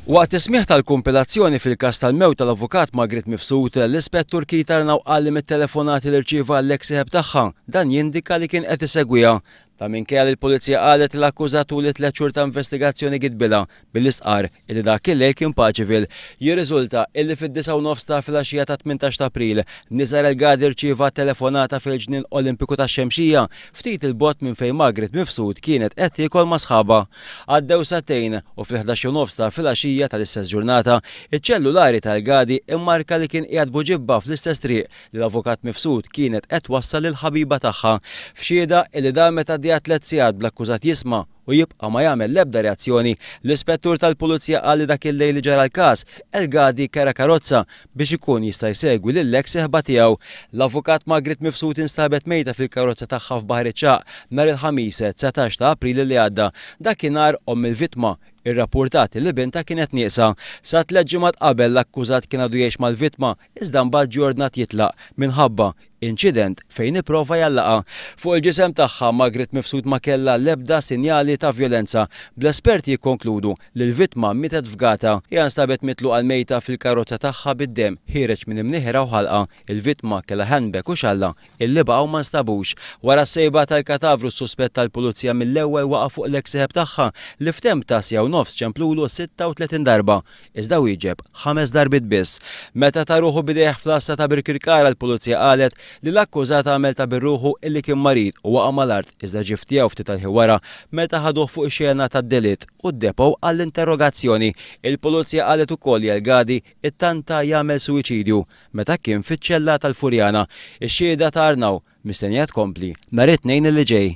Waqt is-smigħ tal-kumpilazzjoni fil-każ tal-mewt tal-Avukat Margaret Mifsud, l-Ispettur Keith Arnaud qal li mit-telefonati li rċieva l-eks sieħeb tagħha, dan jindika li kien qed isegwiha. Dan minkejja li l-Pulizija qalet li l-akkużat tul it-tlett xhur ta' investigazzjoni gidbilha billi stqarr illi dak il-lejl kien Paceville. Jirriżulta illi fid-disgħa u nofs ta' filgħaxija tat-18 ta' April, Nizar El Gadi rċieva telefonata fil-Ġnien Olimpiku tax-Xemxija, ftit 'il bogħod minn fejn Margaret Mifsud kienet qed tiekol ma' sħabha. Għaddew sagħtejn u fil-11 u nofs ta' filgħaxija tal-istess ġurnata, iċ-ċellulari ta' El Gadi mmarka li kien qiegħed Buġibba fl-istess triq li l-Avukat Mifsud kienet qed twassal lill-ħabiba tagħha. F'xhieda illi damet għaddejja tlett sigħat bl-akkużat jisma' u jibqa' ma jagħmel l-ebda reazzjoni, l-Ispettur tal-Pulizija qal li dak il-lejl li ġara l-każ, El Gadi kera karozza biex ikun jista' jsegwi lill-eks sieħba tiegħu. L-Avukat Margaret Mifsud instabet mejta fil-karozza tagħha f'Baħar iċ-Ċagħaq nhar il-Ħamis, 19 ta' April li għadda. Dakinhar, omm il-vittma rrappurtat li bintha kienet nieqsa. Sa tlett ġimgħat qabel, l-akkużat kien għadu jgħix mal-vittma iżda mbagħad ġie ordnat jitlaq minħabba inċident fejn ipprova jgħallaqha. Fuq il-ġisem tagħha, Margaret Mifsud ma kellha l-ebda sinjali ta' vjolenza, bl-esperti jikkonkludu li l-vittma mietet fgata. Hija nstabet mitluqa l-mejta fil-karozza tagħha bid-demm ħiereġ minn imnieħirha u ħalqha. Il-vittma kellha handbag u xalla illi baqgħu ma nstabux. Wara s-sejba tal-katavru s-suspett tal-Pulizija mill-ewwel waqa' fuq l-eks sieħeb tagħha li f'temp ta' siegħa u nofs ċemplulu 36 darba, iżda wieġeb ħames darbiet biss. Meta ta ruħu b'idejh fl-għassa ta' Birkirkara l-Pulizija qalet li l-akkużat għamel ta' bir-ruħu illi kien marid u waqa' mal-art iżda ġie ftiegħu ftit tal-ħin wara meta ħaduh fuq ix-xena tad-delitt u d-depot għall-interrogazzjoni. Il-Pulizija qalet ukoll li El Gadi ttanta jagħmel suwiċidju meta kien fiċ-ċella tal-Furjana. Ix-xhieda ta' Arnaud mistennija tkompli nhar it-Tnejn li ġej.